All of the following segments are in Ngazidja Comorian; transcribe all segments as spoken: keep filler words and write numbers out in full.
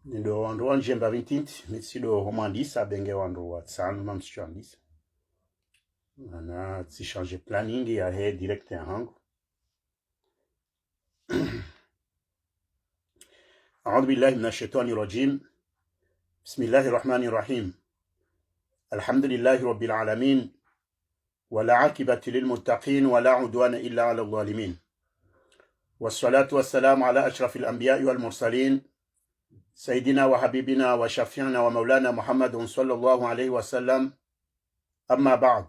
Nindo wandru wandjemba vintinti, mi tsindo homwandisa, benge wandru watsanu mamsisho andisa. Mana tsi changer planning yahe direct yahangu. أعوذ بالله من الشيطان الرجيم. بسم الله الرحمن الرحيم. الحمد لله رب العالمين. والعاقبة للمتقين ولا عدوان إلا على الظالمين. والصلاة والسلام على أشرف الأنبياء والمرسلين سيدنا وحبيبنا وشفيعنا ومولانا محمد صلى الله عليه وسلم. أما بعد.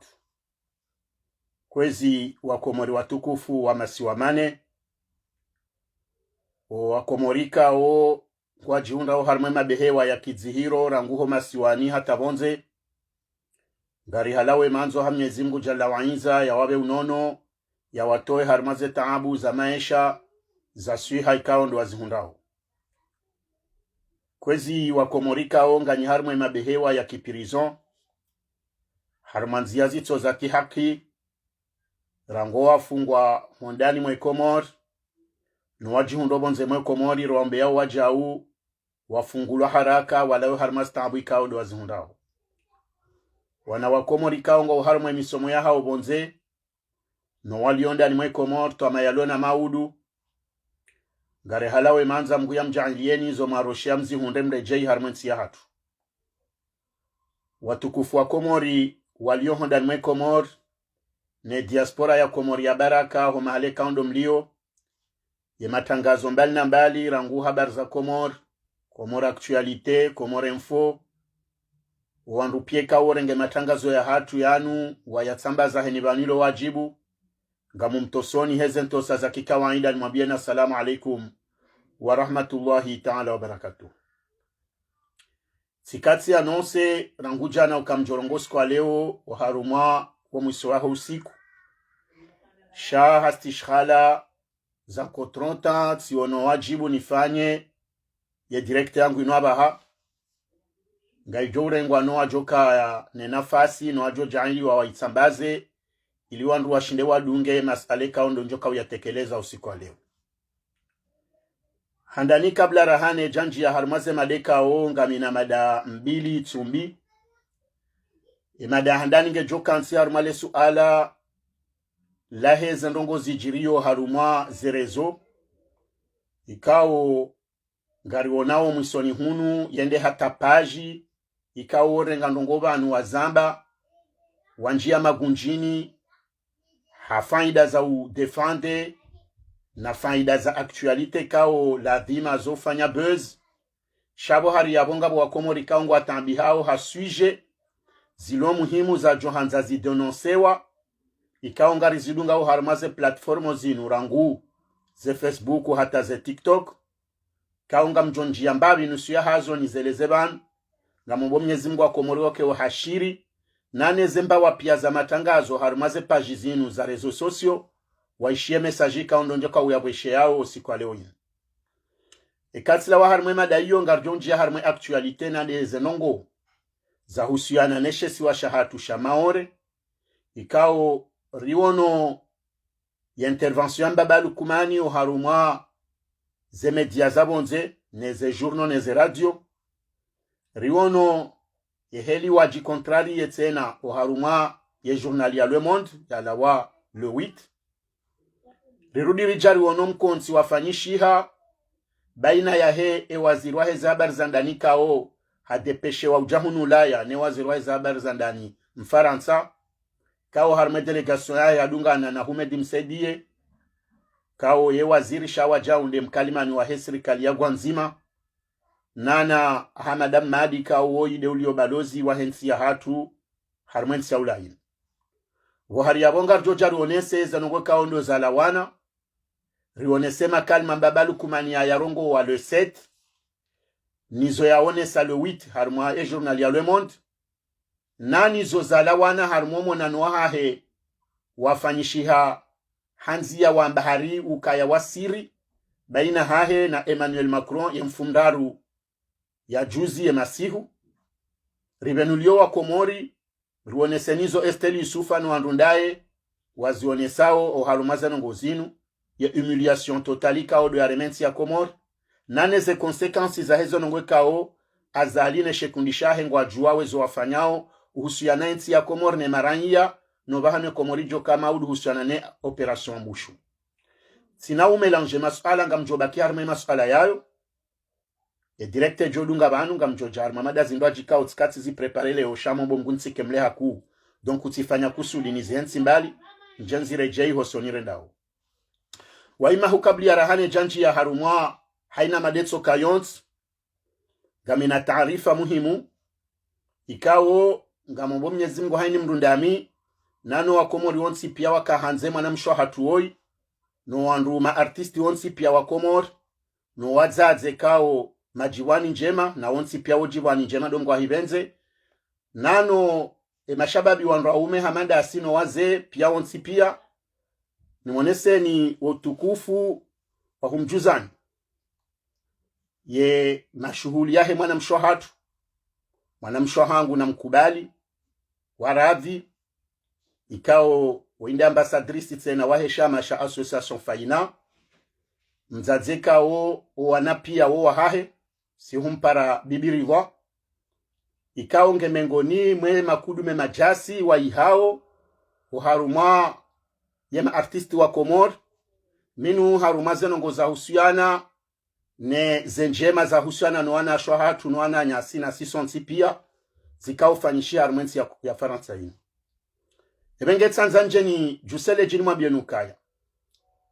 Kwezi wakomori watukufu wa masiwa mane, o wakomori kao ngwadjihundrao harumwa emabehewa ya kidzihiro rangu ho masiwani hata pvondze, ngari halawe mandzo ha Mnyezi Mngu Jalla wa Izza yawapve unono, yawatowe harumwa ze taabu za maesha, za swiha ikao ndo wazihundrao. Kwezi wakomori kao nganyi harumwa emabehewa ya kiprison, harumwa ndzia zitso za kihaki, rangu wafungwa hondani mwe Komori, no wadjihundrao pvondze mwe Komori, rwaombeyao wadjau wafungulwa haraka, walawe harumwa ze taabu ikao ndo wazihundrao. Wana wa Komori kao ngwao harumwa emisomo yahao pvondze, no walio ndani mwe Komori, twama yalo na maudu, ngari halawe mandza Mngu yamdjaanliyeni zo mwarosheya mzihundre mredjei harumwa entsi yahatru. Watukufu wa Komori walio hondani mwe Komori, ne diaspora ya Komori ya baraka ho mahala kao ndo mlio, ye matangazo mbali na mbali rangu Habari za Komori, Comores Actualité, Comores Info, wandru pia kao warenge matangazo yahatru yanu wayatsambaza heni pvanu ilo wadjibu, ngamumtosoni heze ntosa za kikawaida nimwambiyeni assalamu alaikum wa rahmatullahi taala wa barakatuh. Tsikatsi annoncer rangu djana uka ngamdjorongoa usiku wa leo oharumwa wo mwiso waho usiku. Sha ha stishkala za contretemps, tsiono wadjibu nifanye ye direct yangu inu apvaha. Ngaidjo urengwa no wadjo kaya ne nafasi, no wadjo djaanliwa waitsambaze, ili wandru washinde wadunge masala kao ndo ndjo kao uyatekeleza usiku wa leo. Handani kabla rahane djandjiya harumwa ze mada kao, ngamina mada mbili tsumbi. Emada handani ngedjo kantsi harumwa le suala lahe ze ndrongoo zidjiriyo harumwa ze réseaux, ikao ngarionao mwisoni hunu yende hata page ikao worenga ndrongoo pvanu wazamba, wandjiya magundjini, ha faida za u défendre, na faida za actualité kao ladhima zofanya buzz. Sha pvo hari yapvo ngapvo wakomori kao ngwataabihao ha sujet zilo muhimu zadjo handza zidénoncewa, ikao ngarizidungao harumwa ze plateforme zinu rangu ze Facebook hata ze TikTok. Kao ngamdjo ndjiya mbapvi nusu yahazo nizeleze pvanu. Ngamomba Mnyezi Mngu wakomori wake wahashiri, nane ze mbawa pia za matangazo harumwa ze page zinu za réseaux sociaux, waishiye message kao ndo ndjo kao uyapvwesheyao usiku wa leo inu. Eka tsilawa harumwa emada iyo, ngaridjo ndjiya harumwa actualité nande ze ndrongoo zahusuyana ne she isiwa shahatru sha Maore, ikao riono ye intervention ya Mbaba Lukumani oharumwa ze média za pvondze, ne ze journaux, ne ze radio. Riono ye heli wadji contrarier tsena oharumwa ye journal ya Le Monde, yalawa le huit. Rirudi ridja riono mkontsi wafanyishiha baina yahe e waziri wahe ze habari za ndani kao hadépêchewa udja hunu Ulaya, ne waziri wahe ze habari za ndani Mfarantsa, kao harumwa e délégation yahe yadungana na Houmed Msaidié, kao ye waziri sha wadjau nde mkalimani wahe sirikali ya gwandzima, nana Hamada Mmadi kao woyi nde ulio balozi wahe ntsi yahatru harumwa e ntsi ya Ulaya. Pvo hari yapvo ngaridjo dja rionese ze ndrongoo kao ndo zalawana, rionese makalima Mbaba Lukumani yayarongowa le sept, nizo yaonesa le huit harumwa e journal ya Le Monde, na nizo zalawana harumwa omonano wahahe wafanyishiha ha ndziya wamba hari ukaya wa siri baina hahe na Emmanuel Macron ye mfumoraru ya juzi ye masihu. Ripvenuliyo wakomori, rionese nizo Estelle Youssouf no wandru ndaye wazionesao oharumwa ze ndrongoo zinu, ye humiliation totale kao ndo yarema e ntsi ya Komori, nane ze conséquences zahe zo ndrongoo ikao Azali ne shekundi shahe ngwadjuwao ezo wafanyao, uhusiana ne ntsi ya Komori ne maraiya, no pvahanu ye Komori idjo kaa maudu uhusiana ne opération Bushu. Tsina umélanger masuala, ngamdjo baki harumwa ye masuala yayo. Ye direct idjo dunga pvanu, ngamdjo dja harumwa mada zindrwadji ikao tsika tsi zi préparer leo, sha mo bo Mngu ntsike mleha kuu. Donc utsifanya kusudi nizihe ntsi mbali, ndje nziredjeyi hosoni rendao. Waima hu kabla ya raha ne djandjiya harumwa hayina mada itsoka yontsi, ngamina taarifa muhimu, ikao ngamomba Mnyezi Mngu hayini mdru ndami, nano Wakomori wontsi pia waka handze mwanamshe wahatru woyi, no wandru ma artistes wontsi pia wa Komori, no wadzadze ikao madjipvwani ndjema, na wontsi pia wo djipvwani ndjema ndo Mngu ahipvendze, nano e mashababi wandru waume hama ndasi no wazee pia wontsi pia, nimoneseni wo utukufu wa humdjuzani ye mashuhuli yahe mwanamshe wahatru, mwanamshe wahangu na mkubali wa radhi, ikao wo inde ambassadrice tsena wahe shama sha Association Fayina, mdzadze ikao wo wana pia wo wahahe, si humpara Bibi Ridhwa, ikao nge mengoni mwe makudume madjasi wayihao oharumwa ye ma artistes wa Komori, minu harumwa ze ndrongoo zahusiana ne ze ndjema zahusiana no wanashe wahatru no wananyasi nasi sontsi pia, zikao ufanyishiha harumwa entsi ya, ya Farantsa yinu. Epvo nge tsandza ndje nidjuse le djini mwambiye nukaya,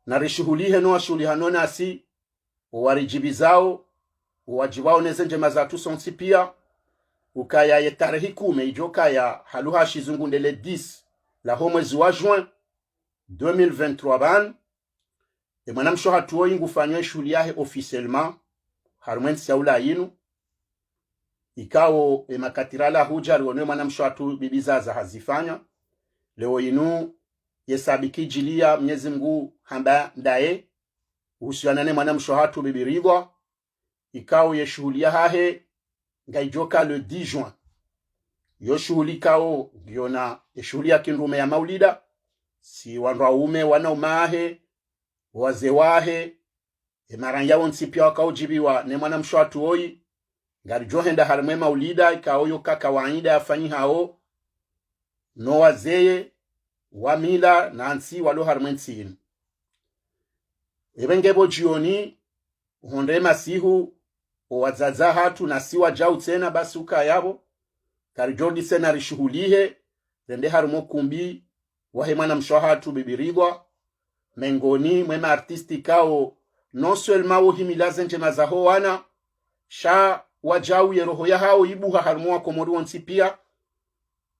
narishuhulihe no washuhuliha no nasi, owaridjibizao, owadjipvao ne ze ndjema zahatru sontsi pia, ukaya ye tarehi kume idjo kaya ha luha shizungu nde le dix la ho mwezi wa juin deux mille vingt-trois pvanu, e mwanamshe wahatru woyi ngufanyo e shuhuli yahe officiellement harumwa entsi ya Ulaya yinu, ikao e makatirala hudja riwono e mwanamshe wahatru Bibi Zaza hazifanya. Leo yinu ye sabiki idjiliya Mnyezi Mngu hamba ndaye, uhusiana ne mwanamshe wahatru Bibi Ridhwa, ikao ye shuhuli yahahe ngaidjo ka le dix juin. Yo shuhuli ikao ngiyona e shuhuli ya kindrume ya maulida, si wandru waume, wanaume wahe, wazee wahe, e maraiya wontsi pia wakao udjipviwa ne mwanamshe wahatru woyi, ngaridjo henda harumwa e maulida ikao yo ka kawaida yafanyihao no wazee wa mila na ntsi walo harumwa entsi yinu. Epvo nge pvo djioni, uhondre masihu, owadzadze wahatru nasi wadjau tsena basi ukaya pvo, ngaridjo rudi tsena rishuhulihe, rende harumwa ukumbi wahe mwanamshe wahatru Bibi Ridhwa, mengoni mwe ma artistes ikao non seulement wohimila ze ndjema zaho wana, sha wadjau ye roho yahao ibuha harumwa Wakomori wontsi pia,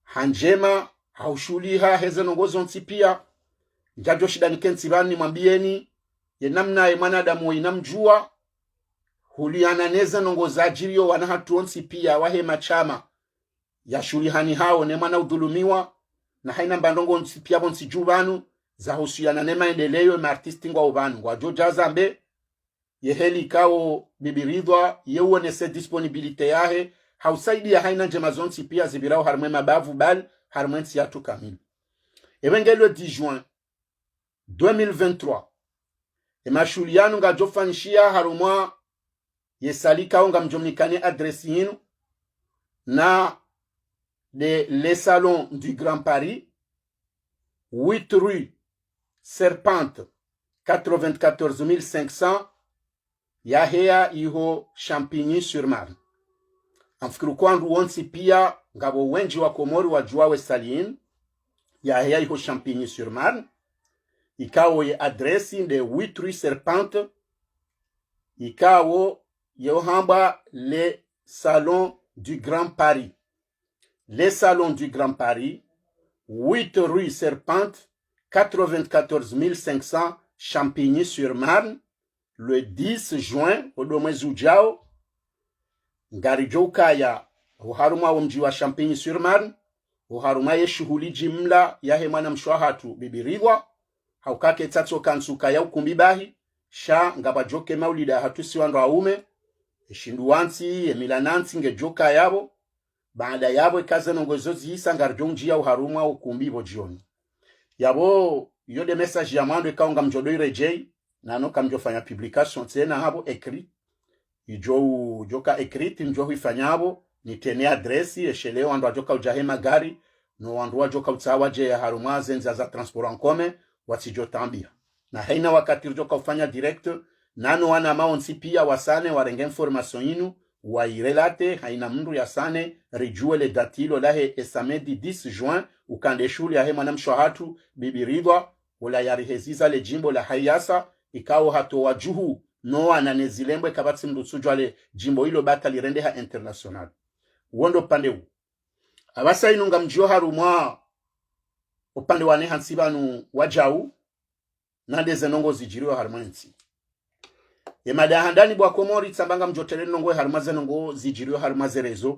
ha ndjema, ha ushuhuliha he ze ndrongoo zontsi pia. Ndjadjo shinda nikentsi pvanu nimwambiyeni ye namna ye mwanadamu woyi namdjuwa, huliana ne ze ndrongoo zadjiriyo wana hatru wontsi pia wahe mashama yashuhulihanihao ne mwana udhulumiwa, na hayina mba ndrongoo ntsi pia pvo ntsi dju pvanu, zahusiana ne maendeleyo ye ma artistes ngwao pvanu, ngwadjo dja zambe ye heli ikao Bibi Ridhwa ye uonese disponibilité yahe ha usaidiya hayina ndjema zontsi pia zipvirao harumwa e mabavu bali harumwa entsi yahatru kamili. Epvo nge le dix juin deux mille vingt-trois, e mashuhuli yanu ngadjo fanyishiha harumwa ye salle ikao ngamdjo mnikani adresse yinu, na nde le Salon du Grand Paris, huit rue Serpente, quatre-vingt-quatorze mille cinq cents, yaheya iho Champigny-sur-Marne. Ngamfikiri ukaya wandru wontsi pia ngapvo wendji Wakomori wadjuwao e salle yinu, yaheya iho Champigny-sur-Marne, ikao ye adresse nde huit rue Serpente, ikao yo hambwa le Salon du Grand Paris. Le Salon du Grand Paris, huit rue Serpente, quatre-vingt-quatorze mille cinq cents, Champigny-sur-Marne, le dix juin, ondo mwezi udjao, ngaridjo ukaya oharumwa wo mdji wa Champigny-sur-Marne, oharumwa ye shuhuli djimla yahe mwanamshe wahatru Bibi Ridhwa, ha uka ketsatso ka ntsuka ya ukumbi bahi, sha ngapvwadjo ke maulida yahatru si wandru waume, e shindru wantsi, ye mila na ntsi ngedjo kaya pvo, baada yapvo eka ze ndrongoo zo zihisa ngaridjo ndjiya oharumwa ukumbi pvo djioni. Yapvo, yo nde message ya mwando ikao ngamdjo ndo iredjeyi, nano kamdjo fanya publication tsena hapvo écrit. idjo u-, djoka écrite, ndjo huifanya apvo, nitrene adresse, esheleo wandru wadjoka udja he magari, no wandru wadjoka utsaha wadje harumwa ze ndzia za transport en commun, watsidjo tambia. Na haina wakati ridjoka ufanya direct, nano wanama wontsi pia wasane, warenge information inu, wairelate, haina mndru yasane, ridjuwe le date ilo lahe e samedi dix juin, uka nde shuhuli yahe mwanamshe wahatru, Bibi Ridhwa, ola yariheziza le djimbo la Hayasa, ikao hatowa djuhu, no wana ne zilembwe kapvatsi mndru utsudjuwa le djimbo ilo bata lirendeha international. Wo ndo upande u. Apvasa inu ngamdjio harumwa upande wane hantsi pvanu wadjau, na nde ze ndrongoo zidjiriyo harumwa entsi. Ye mada ya handani bo wa Komori, tsamba ngamdjo tele ndrongoo harumwa ze ndrongoo zidjiriyo harumwa ze réseaux.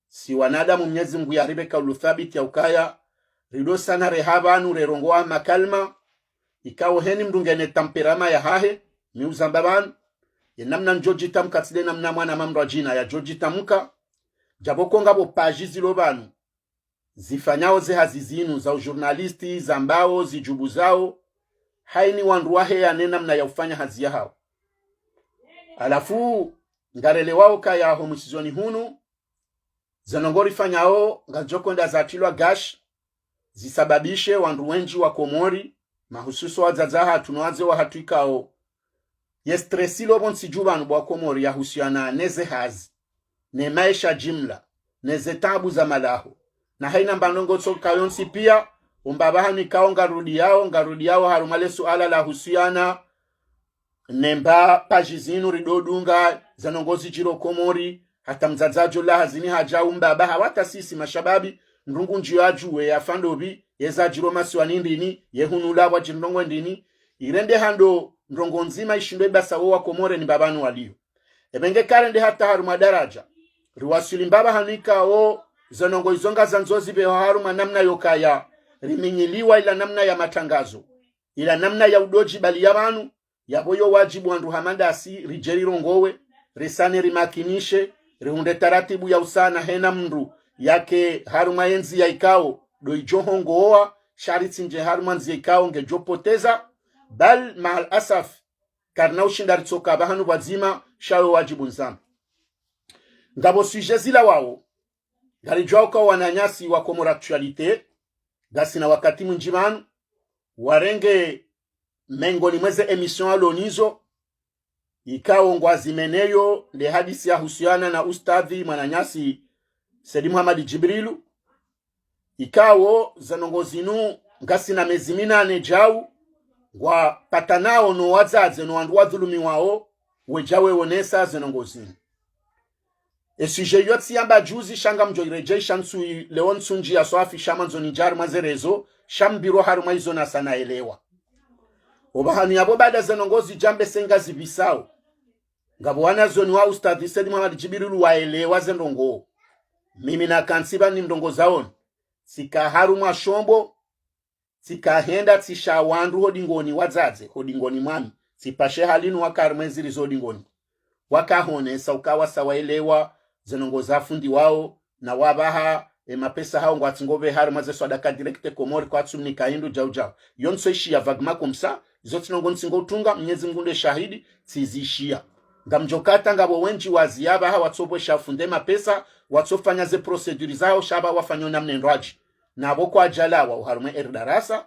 Si wanadamu Mnyezi Mngu yaripve kaulu thabiti ya ukaya, rido sana reha pvanu rerongoa makalima, ikao heni mndru ngena tempérament yahahe, mi uzamba pvanu, ye namna ndjo djitamka tsi nde namna mwanama mndru wa djina yadjo djitamka, djapvo ko ngapvo page zilo pvanu, zifanyao ze hazi zinu za ujournaliste, zambao, zidjubuzao, haini wandru waheya ne namna ya ufanya hazi yahao. Halafu, ngarelewao kaya ho mwisizoni hunu, ze ndrongoo rifanyao, ngazidjo kwenda zatrilwa gashi, zisababishe wandru wendji wa Komori, mahususu wadzadze wahatru no wazee wahatru ikao, ye stress ilo pvontsi dju pvanu bo wa Komori yahusiana ne ze hazi, ne maesha jimla, ne ze taabu za malaho. Na haina mbandrongoo tsoka yontsi pia, umba pvahanu ikao ngarudiyao, ngarudiyao harumwa le suala lahusiana, ne mba page zinu rido dunga, ze ndrongoo zidjiro Komori, hata mdzadze adjo lawa hazini hadja umba pvaha wata sisi mashababi, mndru ngudjo yadjuwe yafa ndopvi, ye zadjiro masiwani ndrini, ye hunu la pvwadjiri ndrongoo ndrini, irendeha ndo ndrongoo ndzima ishindo ibasa wo wa Komori ni mbapvanu waliyo. Epvenge karende hata harumwa daraja, riwaswili mbapvahanu ikao, ze ndrongoo izo ngazandzo zipvehwa harumwa namna yokaya, riminyiliwa ila namna ya matangazo, ila namna ya udo djibaliya pvanu, yapvo yo wadjibu wandru hama ndasi, ridje rirongowe, risane rimakinishe, rihundre taratibu ya usana hena mndru, yake harumwa ye ndziya ikao, ndo idjo hongowa, sha ritsindje harumwa ndziya ikao ngedjo poteza, bal maal asaf, karina ushinda ritsoka pvahanu pvwadzima, sha wo wadjibu ndzama. Ngapvo sujet zilawao, ngaridjuwao uka wananyasi wa Comores Actualité, ngasina wakati mwindji pvanu, warenge mengoni mwa ze émission walo nazo, ikao ngwazimeneyo nde hadisi yahusiana na ustadhi mwananyasi Said Mohamed Djibrilu, ikao ze ndrongoo zinu ngasina mezi minane djau, ngwapatanao no wadzadze no wandru wadhulumiwao, wedja wewonesa ze ndrongoo zinu. E sujet iyo tsiyamba juzi, sha ngamdjo iredjeyi sha ntsu i-, leo ntsu ndji ya swafi sha mandzo nidje harumwa ze réseaux, sha mbirwa harumwa izo nasa naelewa. Opvahanu yapvo baada ze ndrongoo zidjambe se ngazipvisao, ngapvo wanazioni wa ustadhi Said Mohamed Djibrilu waelewa ze ndrongoo. Mimi nakantsi pvanu nimrongozaoni, tsika harumwa shombo, tsika henda tsisha wandru ho dingoni wadzadze, ho dingoni mwami, tsipashe hali nu waka harumwa eziri zo dingoni. Waka honesa uka wasa waelewa ze ndrongoo zafundiwao, na wapvaha e mapesa hao ngwatsingopve harumwa ze swadaka direct Comores, kwatsumnika hindru djau djau. Yo ntsu ishiya vaguement comme ça, izo tsi ndrongoo ntsingo utunga, Mnyezi Mngu nde shahidi, tsizishiya. Ngamdjo kata ngapvo wendji waziya pvaha watsopvwesha funde mapesa, watsofanya ze procédure zao, sha pvaha wafanya namna ndrwadji. Napvo kwadjalawa oharumwa eri darasa,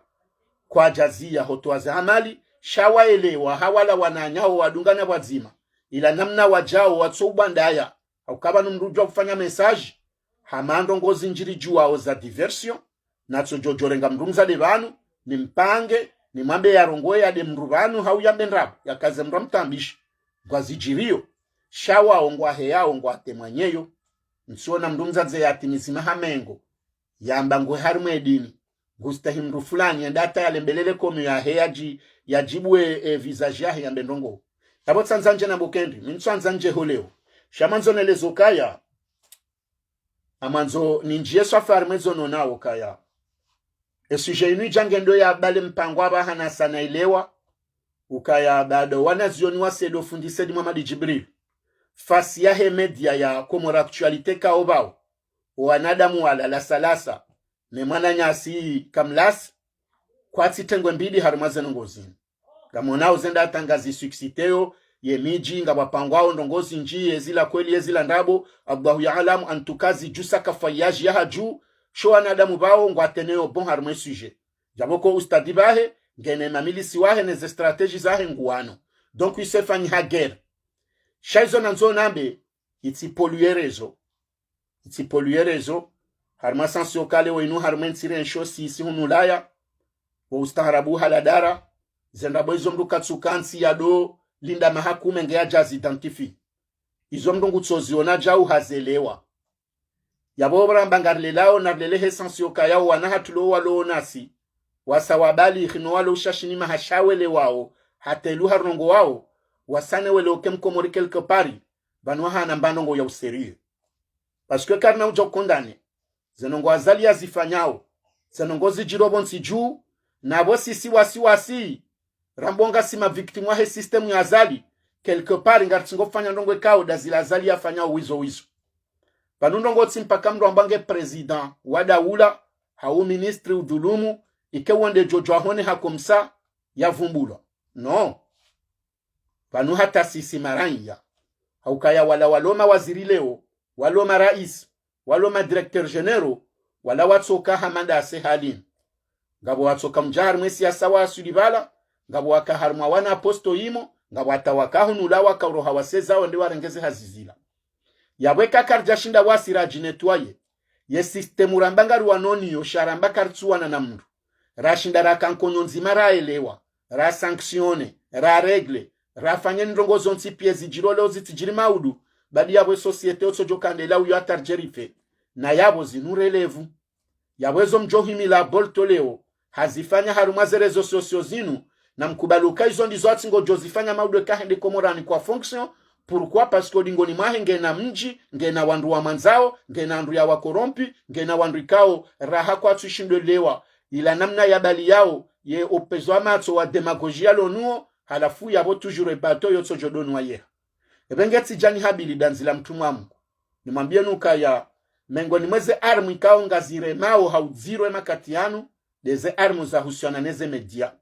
kwadjaziya hotowa ze amali, sha waelewa hawala wananya ho wadungana pvwadzima, ila namna wadjao watso ubandaya, hauka pvanu mndru udjuwa ufanya message, hama ndrongoo zindji ridjuwao za diversion, natso djodjo renga mndru mdzadze pvanu, nimpange, nimwambe yarongowe yade mndru pvanu, hau yambe ndrabo, yakaze mndru amtambishe. Ngwazidjiriyo, sha wao ngwaheyao ngwatemwanyeyo, ntsiona mndru mdzadze yatimizi maha mengo, yamba ngwe harumwa edini, ngustahi mndru fulani, yende hata yalembelele komi yahe yadji-, yadjibu e, e visage yahe yambe ndrongoo. Yapvo tsandza ndje na bukendi, mi ntsandza ndje ho leo. Sha mandzo neleze ukaya, amandzo nindjiye swafi harumwa ezo nonao ukaya. E sujet inu idja ngendo ya bale mpango apvaha nasa naelewa, ukaya baada wanazioni wa Said, o fundi Said Mohamed Djibrilu, face yahe média ya Comores Actualité kao pvao, o wanadamu wala Lasa Lasa, ne mwananyasi Kamlas, kwatsi tengwe mbili harumwa ze ndrongoo zinu. Ngamonao zenda hata ngazi susciteyo ye midji, ngapvwapangwao ndrongoo zindji, ye zila kweli, ye zila ndrabo, Allahu ya'lamu, en tout cas, zidjusa kafwayaji ya hadju, sho wanadamu pvao ngwateneyo bon harumwa e sujet. Djapvo ko ustadhi pvahe, ngena mamilisi wahe, ne ze stratégie zahe nguwano. Donc, isefanyiha guerre. Sha izo nandzo nambe, itsi polluer réseau. Itsi polluer réseau. Harumwa sens yo kale wo inu harumwa entsi rensho sisi hunu Ulaya. Wo ustaarabu haladara. Ze ndrabo izo mndru katsuka ntsi ya do linda maha kume nge yadja zi identifier. Izo mndru ngutsoziona djau hazelewa. Yapvo ramba ngarilelao na rilele he sens yo kaya wo wana hatru lo walo nasi. Wasa wabalighi no walo ushashini maha sha welewawo. Hata elu harongowao. Wasa ne welewo ke mkomori quelque part. Pvanu wahana mba ndrongoo ya usérieux. Parce que karina udja condamner. Ze ndrongoo Azali yazifanyao. Ze ndrongoo zidjiro pvo ntsi dju. Na pvo sisi wasi wasi. Rambo ngasi ma victime wahe système ya Azali. Quelque part ngaritsingo fanya ndrongoo ikao nda zila Azali yafanyao wizo wizo. Pvanu ndrongoo tsi mpaka mndru amba nge président wa daula, hau ministre udhulumu, ike wende djodjo ahone ha comme ça, yavumbulwa. Non. Pvanu hata sisi maraiya. Haukaya wala walo mawaziri leo, walo marais, walo madirecteurs généraux, wala watsoka hama nda se halini. Ngapvo watsoka mdja harumwa e siasa wasuli pvala, ngapvo waka harumwa wana posto imo, ngapvo hata waka hunu Ulaya waka uroha waseza wende warenge ze hazi zila. Yapvo eka karidjashinda wasi radji nettoyer. Ye système ramba ngariwano niyo sha ramba karitsuwana na mndru. Rashinda raka nkonyo ndzima raelewa. Ra sanctionner. Ra régler. Rafanye ndrongoo zontsi pia zidjiro leo zitsidjiri maudu. Badi yapvo e société otsodjo kandela uyo hata ridjerife. Na yapvo zinu relevu. Yapvo ezo mdjo himila Bolto leo, hazifanya harumwa ze réseaux sociaux zinu, na mkubali uka izo ndizo atsi ngodjo zifanya maudu eka hende Komorani kwa fonction, pourquoi? Parce que odingoni mwahe ngena mdji, ngena wandru wamwandzao, ngena wandru yawa corrompu, ngena wandru ikao, raha kwatsu shindelewa, ila namna yabaliyao, ye upvezo wa matso wa démagogie yalo nuo, halafu yapvo toujours e bateau yotsodjo donuwa yeha. Epvenge tsidjani habili nda ndzila mtrumwa Mungu. Nimwambiye nukaya, mengoni mwa ze armes ikao ngaziremao ha udziro e makati yanu, nde ze armes zahusiana ne ze média.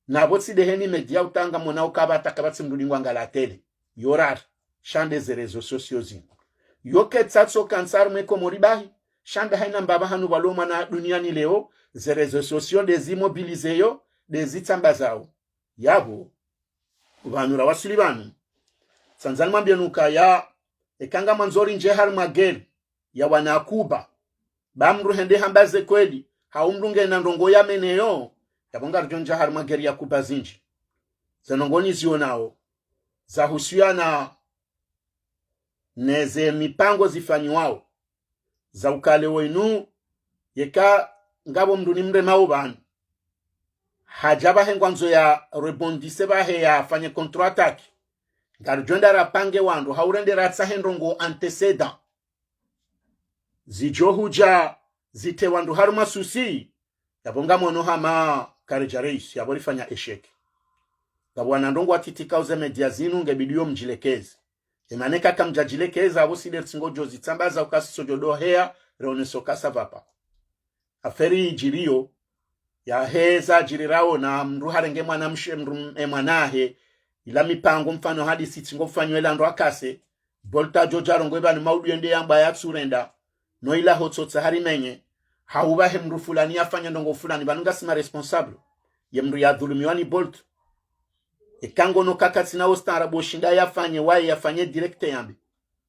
Na pvo tsi ndeheni média uta ngamonao kapvatsi kapvatsi mndru ndingo angalia télé. Yo rari, sha nde ze réseaux sociaux zinu. Yo ketsatso kantsi harumwa e Komori bahi, sha nda haina mbapvi hanu pvalo mwana duniani leo, ze réseaux sociaux nde zi mobiliser yo, nde zitsambazao. Yapvo, pvanu rawasuli pvanu. Tsandza nimwambiye nukaya, eka ngamwandzo rindje harumwa guerre ya wana Kuba. Ba mndru hende hamba ze kweli, hau mndru ngena ndrongoo yameneyo, yapvo ngaridjo ndja harumwa guerre ya Kuba zindji. Ze ndrongoo nizionao, zahusiana ne ze mipango zifanyiwao. Za ukaya wo inu, yeka ngapvo mndru nimremao pvanu. Hadja pvahe ngwandzo ya rebondisse pvahe yafanye contre-attaque. Ngaridjo enda rapange wandru, hau rende ratsahe ndrongoo antécédent. Zidjo hudja zitre wandru harumwa souci, yapvo ngamono hama karidja réussi, yapvo rifanya échec. Ngapvo wana ndrongoo watitika uze média zinu nge bidi yo mdjilekeze. Emana eka kamdjadjilekeza, apvo si nde ritsingodjo zitsambaza uka si tsodjo doheya, reonese uka ça va pas. Affaire idjiriyo, yaheza djirirao na mndru harenge mwana mshe mndru m-, e mwanahe, ila mipango mfano hadisi tsingo fanywa ila ndo akase, Bolto djodja rongowe pvanu maudu yende yamba yatsurenda, no ila hotsotsa harimenye, hau pvahe mndru fulani yafanya ndrongoo fulani, pvanu ngasi ma responsable, ye mndru yadhulumiwa ni Bolto. Eka ngono kakatsina ustaarabu oshinda yafanye, waye yafanye direct yambe.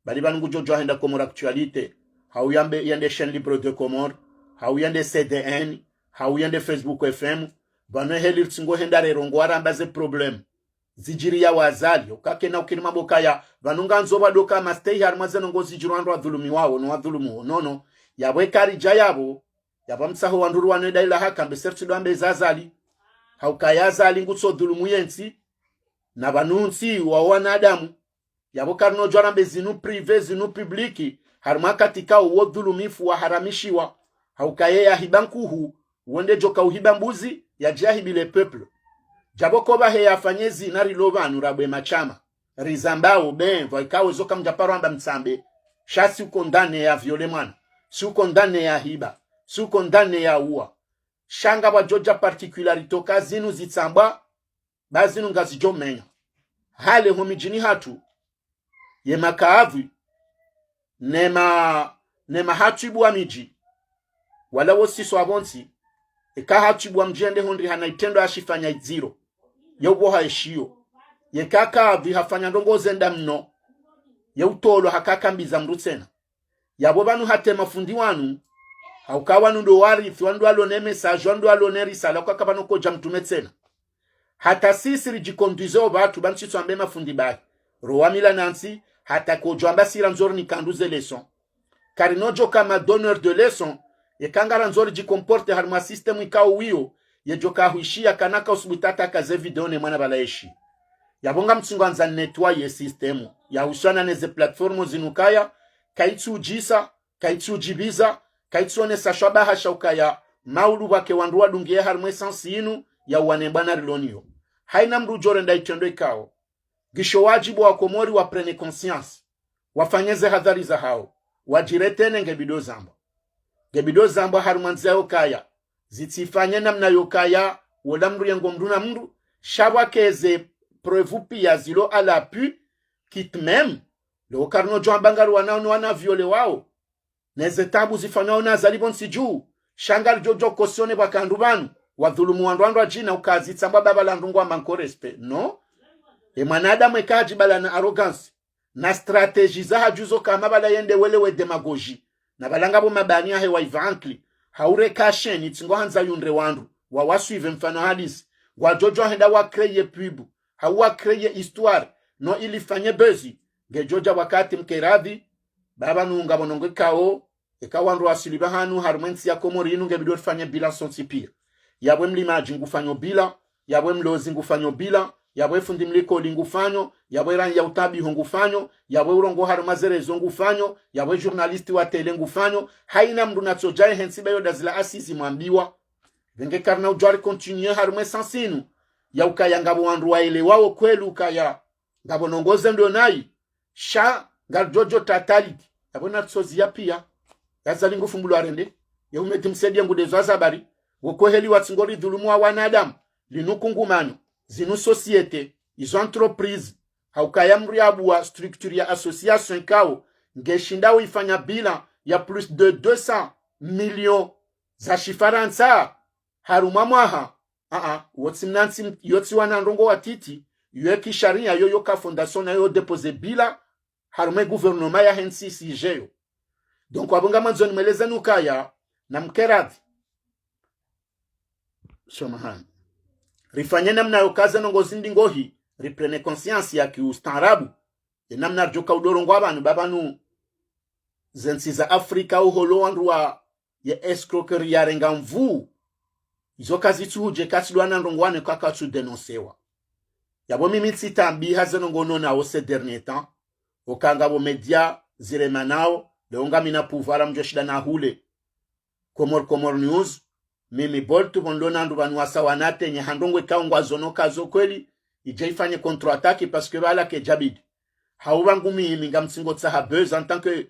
Bali pvanu ngudjodjo henda Comores Actualité, hau yambe yende Chaîne Libre de Comores, hau yende C D N, hau yende Facebook F M, pvanu heli ritsingo henda rerongowa ramba ze problème zidjiri ya Azali, ukakena ukiri mabokaya, pvanu ngandzo pvadoka mastay harimwa ze ndrongoo zidjiri wandru wadhulumiwao, no wadhulumu, no, no. Yapvo eka ridja yapvo, yapvo mtsaho wandru ruwano eda ila haka mbe serti ndo ambe za Azali. Haukaya Azali ngutso dhulumu yentsi, na pvanu ntsi wa wanadamu. Yapvo karinodjo rambe zinu privé, zinu public, harimwa katika uwo dhulumifu waharamishiwa. Haukaye yahiba nkuhu, wonde djoka uhiba mbuzi, yadje yahibile peuple. Djapvo ko pvahe yafanye zina rilo pvanu rabwe mashama. Rizambao, ben, pvwa ikao zo kamdjaparo amba mtsambe. Sha si condamné ya viole mwana. Si condamné ya hiba. Si condamné ya uwa. Sha ngapvwadjodja particularité ka zinu zitsambwa, ba zinu ngazidjo menya. Hale ho midjini hatru, ye makavwi, ne ma, ne mahatwibu wa midji, wala wo siswa pvontsi, eka hatwibu wa mdji yende hondri hana itrendwa yashifanya idziro, ye upvoha eshiyo, yeka kadhwi hafanya ndrongo zenda mno, ye utolwa haka kambiza mndru tsena. Yapvo pvanu hata emafundi wanu, hauka wanu ndo warithi, wanu ndo walo ne message, wanu ndo walo ne risala, uka kapvana ukodja mtrume tsena. Hata sisi ridjiconduise opvatru, pvanu tsi tsu amba emafundi bahi. Rowa mila nantsi, hata kodjo amba si randzo rinikandru ze leçon. Kari nodjo ka ma donneur de leçon, eka ngarandzo ridjicomporte harimwa système ikao wiyo, yedjo ka hwishiya kana ka usubutu hata ka ze video ne mwana pvala eshi. Yapvo ngamtsingo andza nettoyer système, yahusiana ne ze plateforme zinu kaya, kaitsu udjisa, kaitsu udjibiza, kaitsu onesa shwabaha sha ukaya, maulu pvwake wandru wadungiye harimwa e sens inu, ya uwane bwana rilo niyo. Haina mndru udjo renda itrendo ikao. Ngisho wadjibu wa Komori wa prenne conscience. Wafanye ze hadhari zahao. Wadjirete ne nge bidi zambwa. Nge bidi zambwa harimwa ndzia yo kaya. Zitsifanye namna yo kaya, wola mndru yengo mndru na mndru, sha pvwake ze preuve piya zilo à l'appui, quitte même, leo kari nodjo amba ngari wana unu wana viole wao. Ne ze tabu zifanywa una zali pvontsi dju. Sha ngaridjo djo cautionner pvwaka wandru pvanu, wadhulumu wandru wandru wadjina uka zitsambwa baba la ndrongoo amba nko respect. Non. E mwanadamu eka hadjibala na arrogance, na stratégie zahadju zo kama pvala yende wele we démagogie. Na pvala ngapvo mabani yahe wa iva ankli. Haure kasheni tsi ngo handza yundre wandru, wa wasuive mfano hadisi. Ngwadjo djo henda wa créer pub, hau wa créer histoire, no ili fanye buzz. Ngedjo dja wakati mkeradhi, baba nunga pvo nongo ikao, eka wandru wasili pvahanu harimwa entsi ya Komori inu nge bidi rifanye bilan sontsi piya. Yapvo e mlimadji ngufanyo bilan, yapvo e mlozi ngufanyo bilan, yapvo e fundi mlikoli ngufanyo, yapvo e ranya utabiho ngufanyo, yapvo e urongoa harimwa ze réseaux ngufanyo, yapvo e journaliste wa télé ngufanyo, haina mndru natsodja ehe ntsi be yo dazila asizi mwambiwa. Pvenge kari na udjo ri continuer harimwa e sens inu, ya ukaya ngapvo wandru waelewao kweli ukaya, ngapvo nongo ze ndo nayi, sha ngaridjo djo tataliki. Yapvo natsozi ya piya. Ya zali ngufumbulwa rende. Ya umedi msedi ya ngudezo azabari. Wo kweheli watsi ngo ridhulumu wa wanadamu. Linu kungumanyo. Zinu société. Izo entreprise. Haukaya mndru yabuwa structure ya association ikao ngeshindao ifanya bilan ya plus de deux cents millions za shifarantsa harumwa mwaha. Aa, wotsi mnantsi m-, yotsi wana ndrongoo watiti, yo eki sharia yo yoka fondation na yo déposer bilan harumwa e gouvernement yahe ntsi isijeyo. Donc, wapvo ngamwandzo nimweleze nukaya, na mkeradhi. Samahani. Rifanye namna yoka ze ndrongoo zindji ngohi, ri prenne conscience ya kiustaarabu. Ye namna ridjoka udorongoa pvanu, ba pvanu ze ntsi za Afrika uholo wandru wa ye escroquerie yarenga nvuu. Izo kazitsuhudje katsi ndo wana ndrongoo wane ka katsu dénoncewa. Yapvo mimi tsitambiha ze ndrongoo nonao ces derniers temps. Oka ngapvo média ziremanao, leo ngamina pouvoir mdjo shinda na hule. Comores, Comores News, mimi Bolt, pvo nilo na wandru pvanu wasa wanatenye ha ndrongoo ikao ngwazono ka zo kweli, idje ifanye contre-attaque parce que pvala kedjabidi. Hau pvangu mimi ngamtsingo tsaha buzz en tant que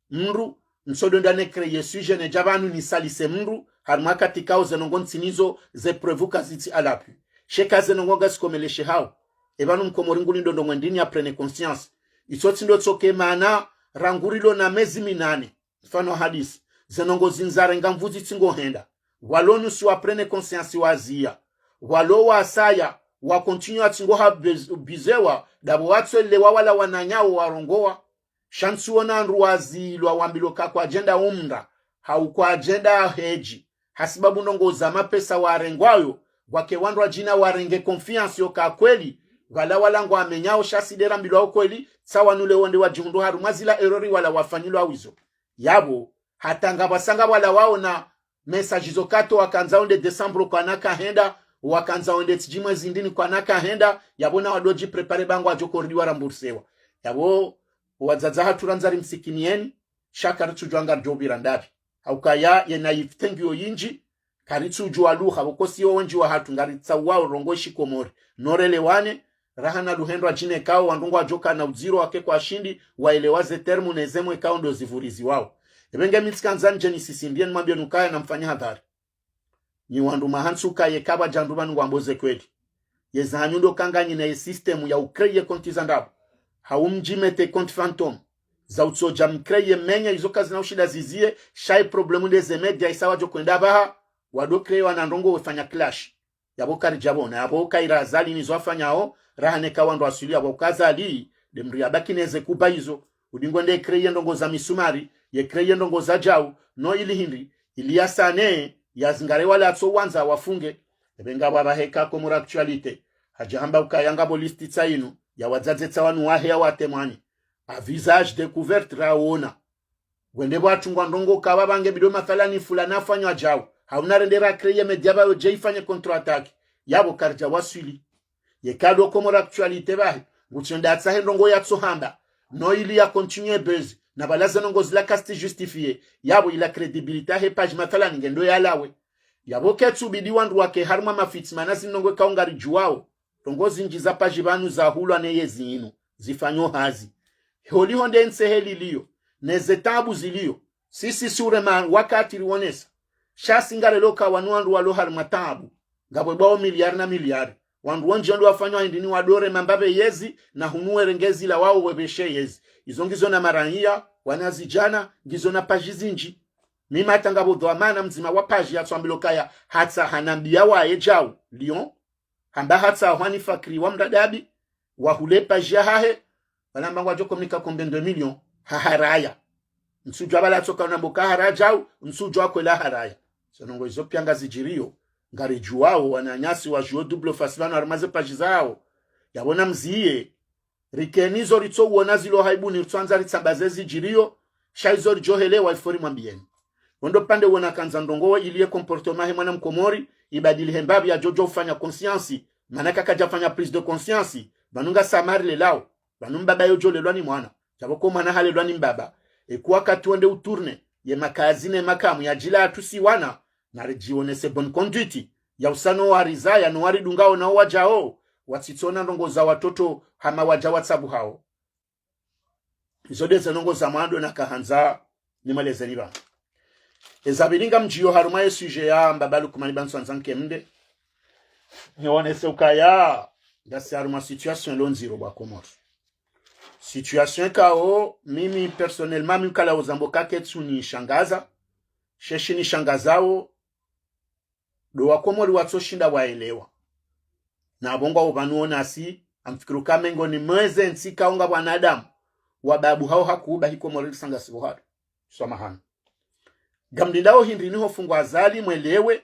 mndru, ntsodo nda ne créer sujet ne dja pvanu nisalise mndru, harimwa wakati ikao ze ndrongoo ntsinazo, ze preuve kazitsi à l'appui. Sha eka ze ndrongoo ngazikomeleshe hao. E pvanu mkomori ngulindo ndrongoo ndrini ya prenne conscience. Itso tsi ndo tsoke mana, rangu rilo na mezi minane. Mfano hadisi, ze ndrongoo zinu zarenga nvuu zitsingo henda. Walo nusu wa prenne conscience waziya. Walo wasaya, wa continuer watsingo ha bez-, bizewa, dapvo watsoelewa wala wananyawo warongoa. Sha ntsuona wandru wazilwa wambilwa ka kwadjenda umra, hau kwadjenda hedji. Hasibabu ndrongoo za mapesa warengwayo, wake wandru wadjina warenge confiance yoka kweli, pvala wala ngwamenyao sha si nde rambilwao kweli, tsa wanu leo nde wadjihundru harumwa zila erreur wala wafanyilwa wizo. Yapvo, hata ngapvwasanga pvala waona message zo kato wakandza wende décembre kwana kahenda, wakandza wende tsidji mwezi ndrini kwana kahenda, yapvo na wadodji préparer ba ngwadjo koridi wa remboursewa. Yapvo, wadzadze hatru randza rimsikiniyeni, sha karitsudjuwa ngaridjo pvira ndapvi. Haukaya ye naïveté ngiyo yindji, karitsudjuwa lugha, pvoko si yo wendji wahatru ngaritsauwao ndrongoo shikomori. No relewane, raha na luhendo wadjine ikao wandru ngwadjoka na udziro wake kwashindi waelewa ze terme ne ze mots ikao ndo zivuriziwao. Epvenge mi tsikandza ndje nisisindiye nimwambiye nukaya na mfanye hadhari. Nyi wandru mwahantsi ukaya eka pvwadja wandru pvanu ngwambo ze kweli. Yezi hanyu ndo kanganyina ye système ya ucréer compte za ndrabo. Hau mdjimete compte fantôme. Za utsodja mcréer menye izo kazina ushinda zizie, sha ye problème nde ze média isa wadjo hwenda pvaha, wado créer wana ndrongoo wefanya clash. Yapvo karidjapvona, yapvo kaira Azali nizo afanyao, raha neka wandru waswili yapvo ka Azali, nde mdru yabaki neze kuba izo. Udingwa nde créer ndrongoo za misumari, ye créer ndrongoo za djau, no ili hindri, ili yasane, yazingare wala atso wandza wafunge. Epvenga pvapvahe ka Comores Actualité. Hadja hamba ukaya ngapvo liste tsa inu, ya wadzadze tsa wanu wahe ya watemwani. À visage découvert raona. Wende pvwatsungwa ndrongoo ka pvapvange bido mathalani fulani afanywa djau. Hauna rende ra créer média pvayo dje ifanye contre-attaque. Yapvo karidja waswili. Yeka ndo Comores Actualité pvahe, ngutsenda atsahe ndrongoo yatso hamba. No ili ya continuer buzz. Na pvala ze ndrongoo zila kazitsi justifier. Yapvo ila crédibilité yahe page mathalani ngendo yalawe. Yapvo ketsu bidi wandru wake harumwa mafitsi mana zi ndrongoo kao ngaridjuwao. Ndrongoo zindji za page pvanu zahulwa ne yezi inu. Zifanyo hazi. Holiho nde ntsi heli liyo. Neze tabu ziliyo. Sisi sure ma wakati riwonesa. Sha si ngarelo ka wanu wandru walo harumwa tabu. Ngapvo bwao miliari na miliari. Wandru wendji wandru wafanywa hindri ni wadore mambapve yezi na hunu werenge zila wao wepveshe yezi. Izo ngizo na maraiya, wanazidjana, ngizo na page zindji. Mimi hata ngapvo dhwamana mdzima wa page yatswambilo kaya hata hanambia waye djau, Lyon. Hamba hata hwani Fakri wa Mradabi, wahule page yahahe, pvala mbangu wadjo communiquer combien de millions, haharaya. Ntsudjua pvala tsoka unambo kaharaya djau, ntsudjua kweli haraya. Ze ndrongoo izo pia ngazidjiriyo, ngaridjuwao, wananyasi wadjuo double face pvanu harumwa ze page zawo. Yapvo na mziye, rikeni zo ritso uona zilo haibu ni ritsoandza ritsambaze zidjiriyo, sha izo ridjo helewa ifo rimwambieni. Wondo pvande wona kandza ndrongoo ili ye comportement he mwana mkomori, ibadili he mbapvi yadjo djo ufanya conscience, mana kakadja fanya prise de conscience, pvanu ngasi marile lao, pvanu mbaba yodjo lelwa ni mwana, djapvo ko mwana halelwa ni mbaba. Eka wakati wonde utourner, ye makazi ne makamu yadjila atusi wana, na ridjionese bonne conduite, ya usa no warizaya no waridungao nao wadjao, watsitsona ndrongoo za watoto hama wadja watsabuhao. Izo nde ze ndrongoo za mwando nakahandza nimwelezeni pvanu. Eza pvili ngamdjiyo harumwa ye sujet ya mbaba Lukumani Bantswandza Nkemde. Niwonese ukaya, ngasi harumwa situation lo ndziro bwa Komori. Situation kao, mimi personnellement, mi ukala uzambo kaketsu nishangaza. She shinishangazao, ndo wakomori watsoshinda waelewa. Na pvo ngwao pvanu wonasi, amfikiri uka mengo ni mweze ntsi kao nga wanadamu, wababu hao hakuba hi Komori risanga sibo hado. Samahani. Ngamlindao hindri niho fungwa Azali mwelewe,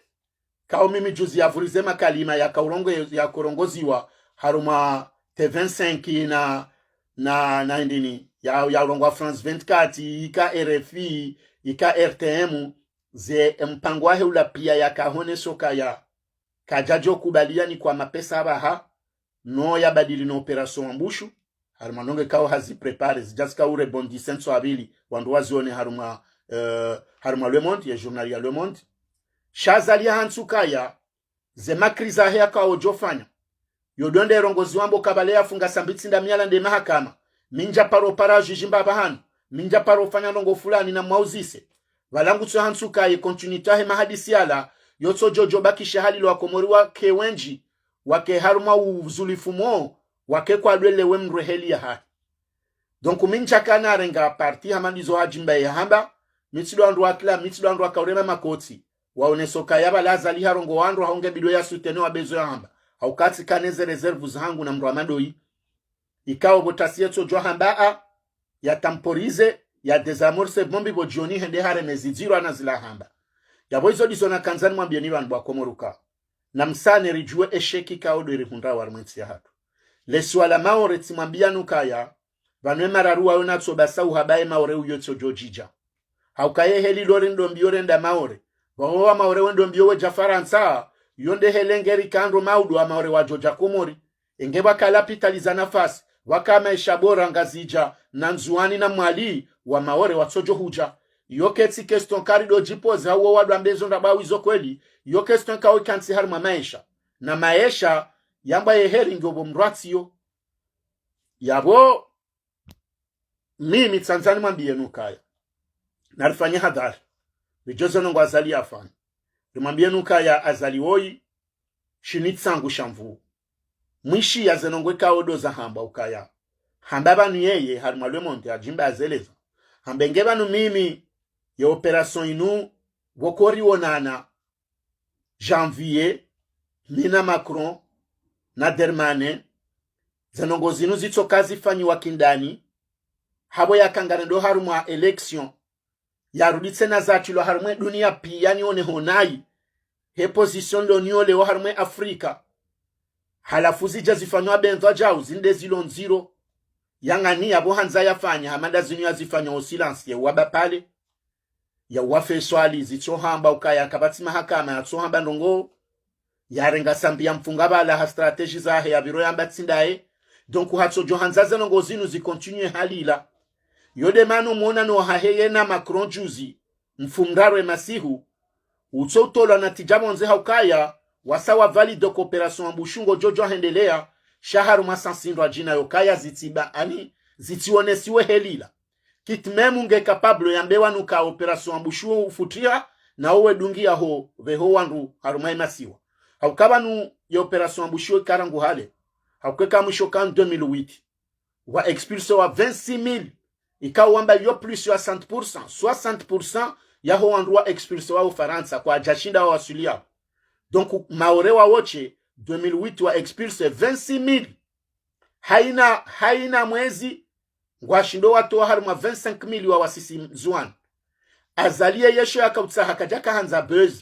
kao mimi juzi yavurize makalima yaka urongo-, yaka urongoziwa harumwa T vingt-cinq na, na, na indini, ya, ya urongowa France vingt-quatre, ika R F I, ika R T M, ze mpango wahe ula pia yaka honeso kaya, kadjadjo kubaliya ni kwa mapesa apvaha, no yabadili no opération Wambushu, harumwa ndrongoo kao hazi préparer, zidja zika u rebondir sentso apvili, wandru wazione harumwa, eh, harumwa Le Monde, ye journal ya Le Monde. Sha Azali ya hantsu kaya, ze makri zahe yaka odjo fanya. Yo ndo nde rongozi wambo kabale yafunga sambitsi nda miala nde mahakama. Mi ndja paro para juge mbapvahanu. Mi ndja paro fanya ndrongoo fulani na mwauzise. Pvala ngutso hantsu kaye continuité yahe mahadisi yala, yotsodjo djo bakisha hali lo wakomori wake wendji, wake harumwa uzulifu mo, wake kwadwelewe mreheli yahahe. Donc, mi ntsaka narenga parti hama ndizo hadjimba yahamba, mi tsi ndo wandru wakila, mi tsi ndo wandru wakaurema makotsi. Waoneso kaya pvala Azali harongoa wandru hau nge bidi ya soutenir wa bezo yahamba. Hauka tsikana ze réserves zahangu na mdru wa madoyi. Ikao pvo tasi yetsodjo hamba a, ya temporiser, ya désamorcer bombe pvo djoni hende hareme zidziro ana zila hamba. Yapvo izo ndizo nakandza nimwambiyeni pvanu bwa Komori uka. Na msane ridjuwe échec kao ndo irihundra harumwa entsi yahatru. Le suala Maore tsimwambiyanu kaya, pvanu ye mararu wayo natso basa uhaba ye Maore uyo tsodjo djidja. Hauka ye heli lo ri ndo mbiyo renda Maore. Pvao wa Maore wendo mbiyo wedja Farantsa, yo nde hele ngeri kandro maudu wa Maore wadjo dja Komori. Enge pvwaka lapitali za nafasi, pvwaka maesha bora Ngazidja, na Ndzuwani na Mwali, wa Maore watsodjo hudja. Yo ketsi question kari ndo djipoze hau wo wandru wambe zo ndrabo au izo kweli, yo question kao ikantsi harumwa maesha. Na maesha, yambwa ye heri ngiyo pvo mdru atsiyo. Yapvo, mimi tsandza nimwambiyenu kaya. Narifanye hadhari. Ridjo ze ndrongoo Azali yafanya. Rimwambiyenu kaya Azali woyi, shini tsangu sha mvuu. Mwishiya ze ndrongoo ikao ndo zahambwa ukaya. Hamba pvanu yeye, harimwa Le Monde, hadjimba hazeleza. Hamba nge pvanu mimi, ye opération inu, pvoko riwonana, Janvier, mi na Macron, na Darmanin, ze ndrongoo zinu zitsoka zifanyiwa kindani, hapvo yakangana ndo harimwa élection, yarudi tsena zatrilwa harimwa dunia piya nione honayi, he position ndo niyo leo harimwa Afrika. Halafu zidja zifanywa bendza djau, zinde zilo ndziro. Yangani yapvo handza yafanya, hama nda zinu yazifanya au silence, ye waba pale. Ya wafe swali, zitsohamba ukaya kapvatsi mahakama, yatsohamba ndrongoo, yarenga sambi yamfunga pvala ha stratégie zahe yapviro yamba tsi ndaye. Donc hatsodjo handza ze ndrongoo zinu zicontinue hali ila. Yo nde mana mwonano wahahe yena Macron juzi, mfumoraru ye masihu, utso utolwa natija pvondze ha ukaya, wasa wavalide coopération Wambushu ngodjo djo hendelea, sha harumwa sansindo adjina yo kaya zitsiba ani, zitsionesiwe heli ila. Quitte même nge capable yambe wanu ka opération Wambushu ufutria, na owe dungi yaho, pveho wandru harumwa ye masiwa. Hauka pvanu ye opération Wambushu ika rangu hale. Hauka eka mwisho ka deux mille huit. Wa expulsé wa vingt-six mille. Ikao wamba yo plus ya soixante pour cent. Soixante pour cent yaho wandru wa expulsé wa Ufarantsa kwadjashinda wawaswili yapvo. Donc, Maore wa wontsi, deux mille huit wa expulsé vingt-six mille. Haina, haina mwezi, ngwashindo watowa harimwa vingt-cinq mille wawasisi Ndzuwani. Azali yeye sho yakautsaha kadjaka handza buzz.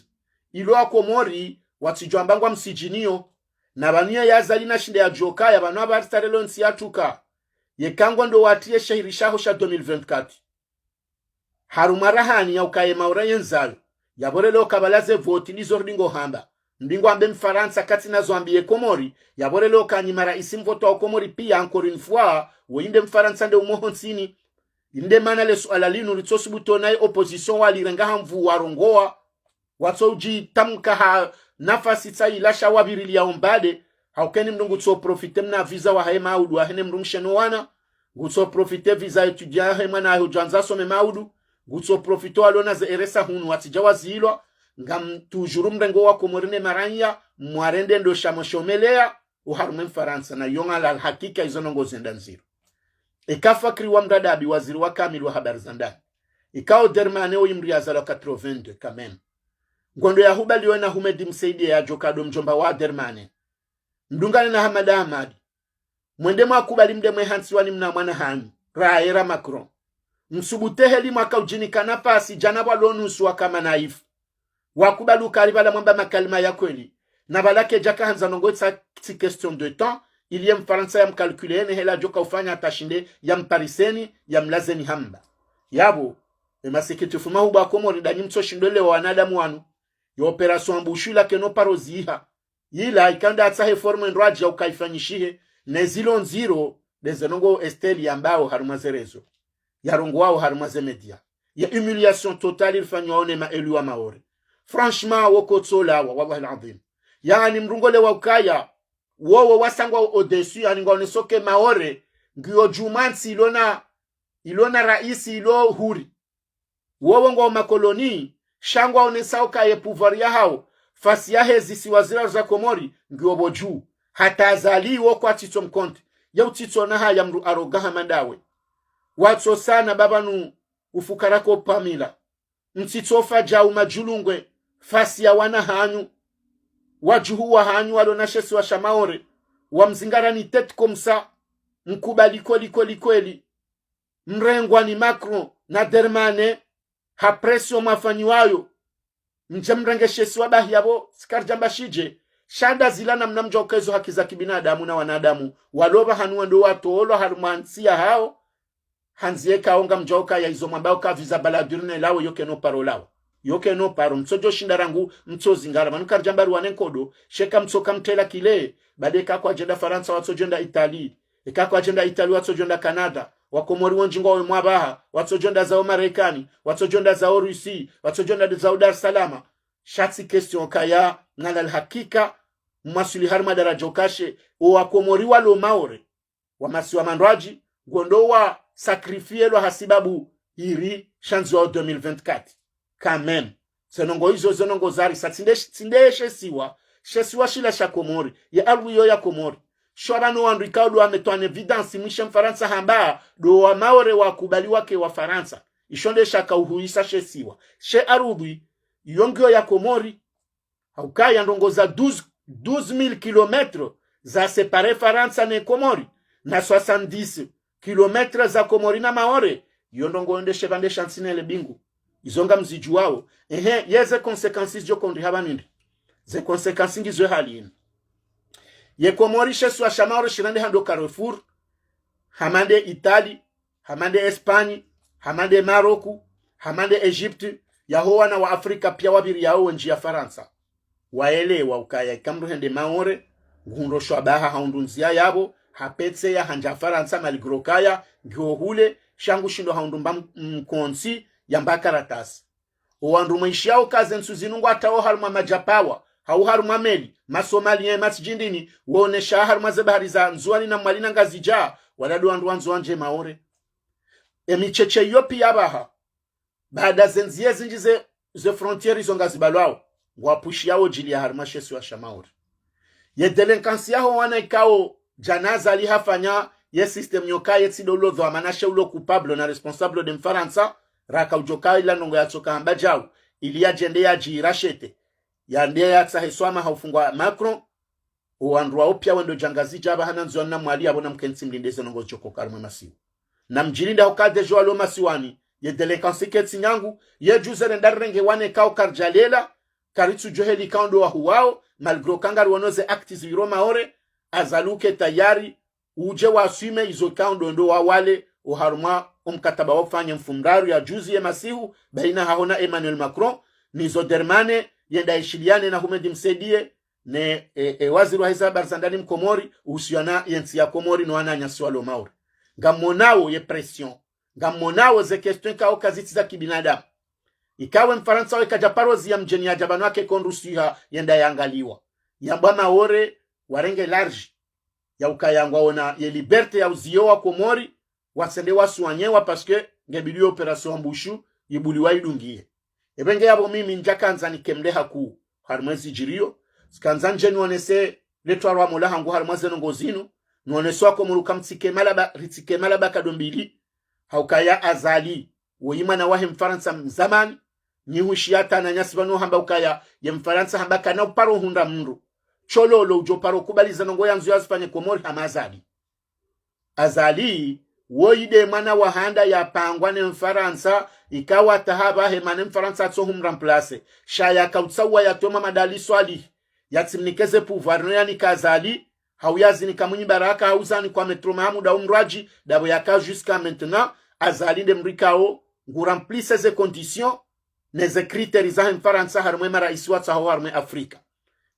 Ilo Wakomori, watsidjwamba ngwamsijiniyo. Na pvanu yeye Azali nashinde yadjokaya, pvanu apvo aristarelo ntsi yatruka. Yeka ngwendo watriye shahiri shaho sha deux mille vingt-quatre. Harumwa rahani ya ukaya ye Maore yendzayo. Yapvo relo kapvala ze voti ndizo rudi ngohamba. Mbi ngwambe Mfarantsa katsina zo ambiye Komori. Yapvo relo ka nyi maraisi mvotwa wa Komori piya encore une fois. Wo inde Mfarantsa nde umoho ntsini. Inde mana le suala linu ritsosubutu naye opposition walirenga ha nvu warongowa. Watso udjitamka ha nafasi tsa ila sha wapvirilia ombade. Hauka eni mndru ngutso profité mna visa wahahe Maudu, wahe ne mdrumshe no wana. Ngutso profité visa étudiant yahe mwana wahe udjwandza some Maudu. Ngutso profité walona ze eresa hunu watsidja wazilwa. Ngam toujours mrengo wa Komori ne maranya, mwarende ndo sha mwashomelea, oharumwa Mfarantsa, na yo ngalal hakika izo ndrongoo zenda ndziro. Eka Fakri wa Mradabi, waziri wa kamili wa habari za ndani. Ikao Darmanin oyi mdru yazalwa quatre-vingt-deux quand même. Ngondo ya hubaliwa na Houmed Msaidié yadjoka ndo mdjomba wa Darmanin. Mdungane na Hamada Hamadi. Mwende mwakubali mde mwe hantsiwa ni mna mwana hanyu, raera Macron. Msubutu heli mwaka udjinika nafasi djana pvwa lo nusu wakama naifu. Wakubali ukaya pvala mwamba makalima ya kweli. Na pvala kedjaka handza ndrongoo tsa tsi question de temps, ili ye Mfarantsa yamcalculé yene hela djoka ufanya hata shinde yampariseni, yamlazeni hamba. Yapvo, e masikitifu mahubwa Komori ndanyi mtsoshindwe leo wanadamu wanu. Yo opération Wambushu ila keno paro ziha. Ila ikao nda atsahe forme ndrwadji ya ukaifanyishihe, ne zilo ndziro, nde ze ndrongoo Estelle yambao harumwa ze réseaux. Yarongowao harumwa ze média. Ya humiliation totale irifanywa one ma élus wa Maore. Franchement, wo kotsolawa, wallahi l'adhwim. Yaani mdru ngole wa ukaya, wowo wasangwa au-dessus, yaani ngwaoneso ke Maore, ngiyo djuu mwa ntsi ilona, ilona raisi ilo huri. Wowo ngwao makoloni, sha ngwaonesao ka ye pouvoir yahao, fasi yahe zisiwa ziraru za Komori, ngiyo pvo djuu. Hata Azali wo kwatsitso mkonte, ye utsitso na haya mdru aroga hama ndawe. Watso sana pvapvanu ufukara ko pvamila. Mtsitsofa djau madjulungwe, fasi ya wana hanyu. Wadjuhu wa hanyu walona she isiwa sha Maore, wamzingara ni tête comme ça, mkubali kweli kweli kweli. Mrengwa ni Macron na Darmanin, ha pression mwafanyiwayo. Mdje mrenge she isiwa bahi yapvo, sikaridjamba shidje, sha nda zila namna mdjo uka izo haki za kibinadamu na wanadamu, walo pvahanu wendo watolwa harumwa ntsi yahao, handzi yeka onga mdjo uka ya izo mwambao ka visa baladurne lawe yo keno paro lawa. Yo keno paro, mtsodjo shinda rangu, mtsozingara, pvanu karidjamba ruwane nkodo, sha eka mtsoka mtrela kile, bade eka kwadjenda Farantsa, watsodjenda Italie. Eka kwadjenda Italie, watsodjenda Canada. Wakomori wendji ngwawe mwapvaha, watsodjenda zao Marekani, watsodjenda zao Russie, watsodjenda zao Dar es Salaam. Sha tsi question kaya, ngalal hakika, mwaswili harimwa daradja ukashe, o Wakomori walo Maore, wa masiwa mandrwadji, ngondo wa sacrifielwa ha sibabu iri shandziwao deux mille vingt-quatre. Quand même. Ze ndrongoo izo, ze ndrongoo zarisa, tsi nde, tsi nde she isiwa, she isiwa shila sha Komori, ye ardhwi iyo ya Komori. Sho pvanu wandru ikao ndo wametwa en évidence mwishe Mfarantsa hamba ndo wa Maore wakubali wake Wafarantsa. Isho nde shaka uhuisa she siwa. She arudhi, iyo ngiyo ya Komori. Haukaya ndrongoo za douze, douze mille kilomètres za séparer Farantsa ne Komori, na soixante-dix kilomètres za Komori na Maore. Iyo ndrongoo yo nde shepvandre sha ntsi ne le mbingu. Izo ngamzidjuwao. Ehe, ye ze conséquences zidjo kondri hapva nindri? Ze conséquences ngizo hali inu. Ye Komori she siwa sha Maore shirende hando carrefour, hama nde Italie, hama nde Espagne, hama nde Maroc, hama nde Égypte, yaho wana wa Afrika pia wapviri yao wendji ya Farantsa. Waelewa ukaya ika mndru hende Maore, nguhundro shwabaha haundru ndzia yapvo, hapvetse ya handja Farantsa malgré ukaya ngiho hule, sha ngushindo haundru mba m-, mkontsi ya mba karatasi. O wandru mwenshi yao ka ze ntsu zinu ngwatao harumwa madjapawa, hau harumwa meli, ma Somaliens, ma tsidjindrini, wonesha harumwa ze bahari za Ndzuwani na Mwali na Ngazidja, wala ndo wandru wandzo wandje Maore. Emitsetse iyo pia pvaha. Baada ze ndzia zindji ze, ze frontières izo ngazibalwao, ngwapvushiyao djili ya harumwa she siwa sha Maore. Ye délinquance yaho wana ikao djana Azali hafanya ye système yoka ye tsi ndo ulo dhwamana she ulo coupable na responsable nde Mfarantsa, raka udjoka ila ndrongoo yatsoka hamba djau, ili yadjende yadjirachete, yande yatsahe swamaha ufungwa Macron, o wandru wao pia wendo dja Ngazidja apvaha na Ndzuwani na Mwali apvo na mkentsi mlinde ze ndrongoo zidjo koka harumwa masiwa. Na mdjilinde hauka déjà walo masiwani, ye délinquance ketsi nyangu, ye juzi renda rirenge wana ikao karidjalela, karitsudjuwa heli ikao ndo wahuwao, malgré ukaya ngariwono ze actes zipviro Maore, Azali uke tayari, udje wa assumer izo ikao ndo ndo wawale, o harumwa o mkataba wafanye mfumoraru ya juzi ye masihu, baina haho na Emmanuel Macron, nizo Dermanin, yenda ishiliane na Houmed Msaidié, ne, e, e, waziri wahe ze habari za ndani Mkomori, uhusiana ye ntsi ya Komori no wananyasi walo Maore. Ngamonao ye pression, ngamonao ze questions ikao kazitsi za kibinadamu. Ikao ye Mfarantsa we kadja paro ziya mdjeni yadja pvanu yake kondru swiha yenda yangaliwa. Yambwa Maore, warenge large. Ya ukaya ngwaona ye liberté ya uziyo wa Komori, watsende wasoignewa parce que ngebidi yo opération Ambushu yibuliwa yidungiye. Epvenge yapvo mimi ndjakandza nikemle haku harumwa ezi zidjiriyo, tsikandza ndje nionese le twaro wa mola hangu harumwa ze ndrongoo zinu, nionese wa Komori uka mtsike malaba, ritsike malaba kado mbili, haukaya Azali, woyi mwana wahe Mfarantsa mzamani, nyi hushiya ta wananyasi pvanu hamba ukaya ye Mfarantsa hamba kana uparo hundra mndru tshololo udjo paro kubali ze ndrongoo yandzo yazifanye Komori hama Azali. Azali, woyi nde mwana wa handa yapangwa ne Mfarantsa, ikao ataha pvahe mana Mfarantsa atso humremplacer. Sha yaka utsauwa yatowe Mohamed Ali Soilihi, yatsimnike ze pouvoir no yanika Azali, hau yazinika Mwinyi Baraka, hau zanikwa Maître Mahamoud hau Mrwadji, ndapvo yaka jusqu'à maintenant, Azali nde mndru ikao ngu remplisse ze conditions ne ze critères zahe Mfarantsa harumwa e maraisi watsaho harumwa Afrika.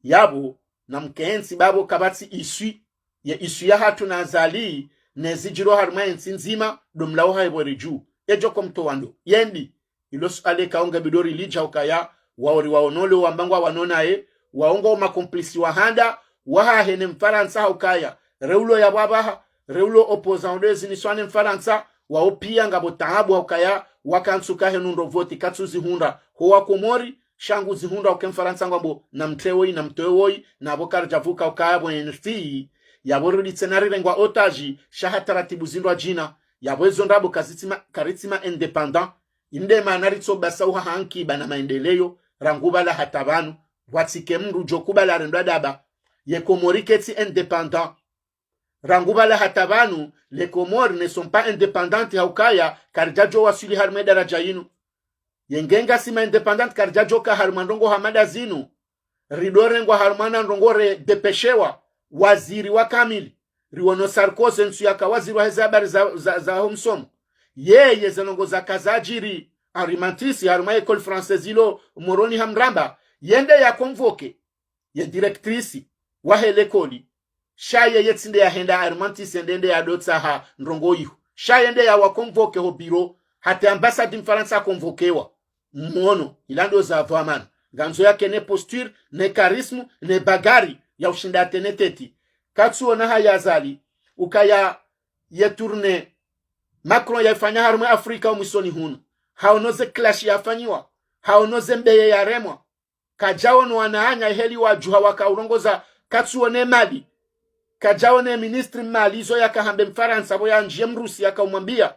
Yapvo, na mkentsi pvapvo kapvatsi issue, ye issue yahatru na Azali, ne zidjiro harumwa ye ntsi ndzima, ndo mlawo hahe pvwere dju. Yedjo ko mtowa ndo. Yendi, ilo suala ikao ngebidi rilidja ukaya, wao riwaonole wamba ngwawanao naye, wao ngo ma complices wa handa, wahahe ne Mfarantsa haukaya, reulo yapvo apvaha, reulo opposant nde ziniswa ne Mfarantsa, wao pia ngapvo taabu haukaya, wakantsuka henu ndo voti katsuzihundra, ho wa Komori, sha nguzihundra uke Mfarantsa ngwambo, na mtre woyi, na mtowe woyi, na pvo karidjavuka ukaya pvo N F I, yapvo rudi tsena rirengwa otage, sha ha taratibu zindrwadjina, yapvo ezo ndrabo kazitsima, karitsima indépendant, inde mana ritso basa uha hankiba na maendeleyo, rangu pvala hata pvanu, pvwatsike mndru djo kubala rendwa daba, ye Komori ketsi indépendant. Rangu pvala hata pvanu, les Comores ne sont pas indépendantes haukaya, karidjadjo waswili harumwa e daradja yinu. Ye nge ngasi ma indépendantes karidjadjo ka harumwa ndrongoo hama nda zinu. Ridorengwa harumwa na ndrongoo re dépêchewa, waziri wa kamili. Riwono Sarkozy ntsu yaka waziri wahe ze habari za, za, za ho msomo. Yeye ze ndrongoo zaka zadjiri, Henri Matisse harumwa école française ilo Moroni Hamramba, yende ya convoqué ye directrice wahe likoli. Sha yeye tsi nde yahenda Henri Matisse nde nde yadotsaha ndrongoo iho. Sha yende yawa convoqué ho bureau, hata ambassade Mfarantsa convoquéwa. Mwono, ila ndo za dhwamana. Ngandzo yake ne posture, ne charisme, ne bagarre, ya ushinda atene tête. Katsuona haya Azali, ukaya ye tournée Macron yaifanya harumwa Afrika omwisoni hunu. Haono ze clash yafanyiwa. Haono ze mbeye yaremwa. Kadjaono wananya eheli wadjuha wakaurongoza, katsuone mali. Kadjaone ministre mali zo yakahambe Mfarantsa pvo yandjiye Mrusi yakaumwambia.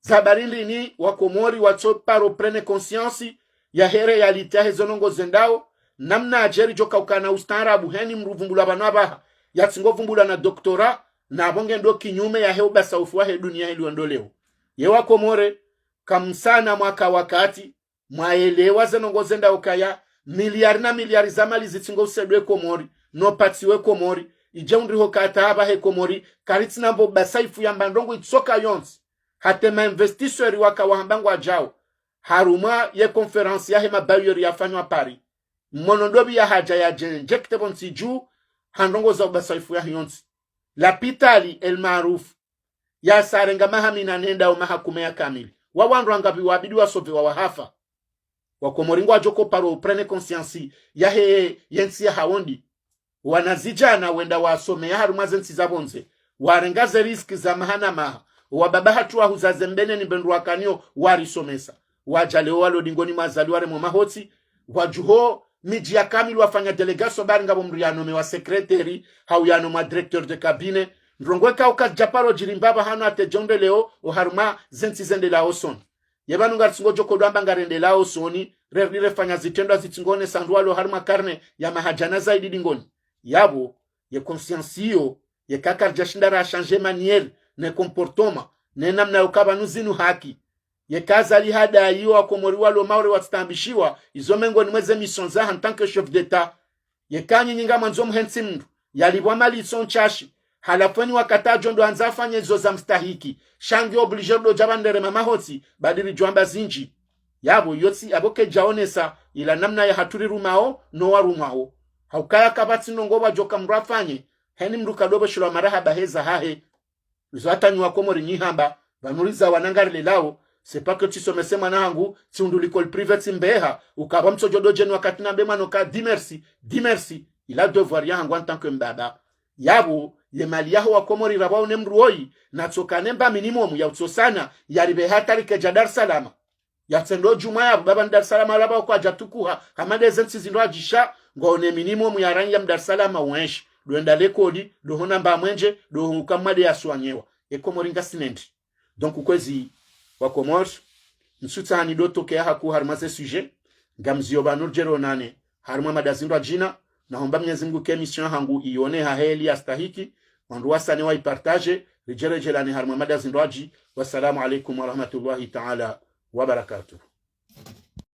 Za habari ndrini, Wakomori watso paro prendre conscience yahe réalité yahe zo ndrongoo zendao, namna adjeri djo kaukana ustaarabu heni mdru vumbulwa pvanu apvaha, yatsingo vumbulwa na doctorat, na pvo ngendo kinyume yahe ubasaufu wahe dunia heli wendo leo. Ye Wakomori, kamsana mwaka wakati, mwaelewa ze ndrongoo zendao kaya, miliari na miliari za mali zitsingo usedwe Komori, no patsiwe Komori, idje undriho kata apvahe Komori, karitsina mbo basaifu yamba ndrongoo itsoka yontsi. Hata ma investisseurs waka wahamba ngwadjao. Harumwa ye conférence yahe ma bailleurs yafanywa Paris. Mmono ndopvi yahadja yadje injecté pvontsi dju, ha ndrongoo za ubasaifu yahe yontsi. Lapitali El Maarouf, yasarenga maha minane ndao maha kume ya kamili. Wawandru wangapvi wabidi wasauvewa wahafa. Wakomori ngwadjo ko paro prendre conscience yahe yentsi yahawo ndi. Wanazidjana wenda wasomea harumwa zentsi za pvondze. Warenga ze risque za maha na maha. Wababa hatru wahuza ze mbene ni mbendru wakaniyo warisomesa. Wadja leo walo dingoni mwa Azali waremwa mahotsi. Wadjuho midji ya kamili wafanya délégation bari ngapvo mdru yanomewa secrétaire, hau yanomwa directeur de cabinet. Ndrongoo ikao kazidja paro djiri mbapvi hanu hata djo undre leo, oharumwa zentsi zendelea usoni. Ye pvanu ngaritsingo djo kodjwamba ngarendeleao usoni, rerudi refanya zitrendwa zitsingo onesa ndru walo harumwa karne ya maha djana zaidi dingoni. Yapvo, ye conscience iyo, yeka karidja shinda ra changer manière, ne comportement, ne namna yoka pvanu zinu haki. Yeka Azali hadai Wakomori walo Maore watsitambishiwa, izo mengoni mwa ze missions zahe en tant que chef d'État. Yeka nyinyi ngamwandzo mhentsi mdru, yalipvwa mali itso ntsashi, halafu eni wakati adjo ndo andza afanye izo za mstahiki, sha nge obligé ndo dja pvandre rema mahotsi, badi ridjwamba zindji. Yapvo yotsi, apvo kedjaonesa, ila namna yahatru rirumao, no warumwao. Haukaya kapvatsi ndrongoo pvwadjoka mdru afanye, heni mdru kadopvo shilwa marahaba heza hahe. Izo hata nyi Wakomori nyi hamba, pvanu riza wana ngarilelao, c'est pas que tsisomese mwana hangu, tsihundru l'école privée tsimbeha, ukapva mtsodjo dodjeni wakati nambe mwana oka, dis merci, dis merci, ila devoir yahangu en tant que mbaba. Yapvo, ye mali yaho Wakomori rapvwao ne mdru woyi, natsokane mba minimum ya utsosana, yaribeha hata rike dja Dar es Salaam. Yatsendo djumwa yapvo baba ni Dar es Salaam alaba kwadja tukuha, hama nde zentsi zindru adjisha, ngwaone minimum ya rangi ya mdar es Salaam wenshi. Ndo enda lekoli, ndo hona mba mwenje, ndo huka mwade ya swanyewa. E Komori ngasi nendri. Donc, kwezi Wakomori, ntsutsaha ni ndo toke ya haku harumwa ze sujet, ngamzio pvanu ridje rionane harumwa mada zindru adjina, na homba Mwenyezi Mungu ke émission hangu ione ha heli ya stahiki, wandru wasane wa ipartage, ridje redjelane harumwa mada zindru adji. Wassalamu alaikum warahmatullahi taala wabarakatuh.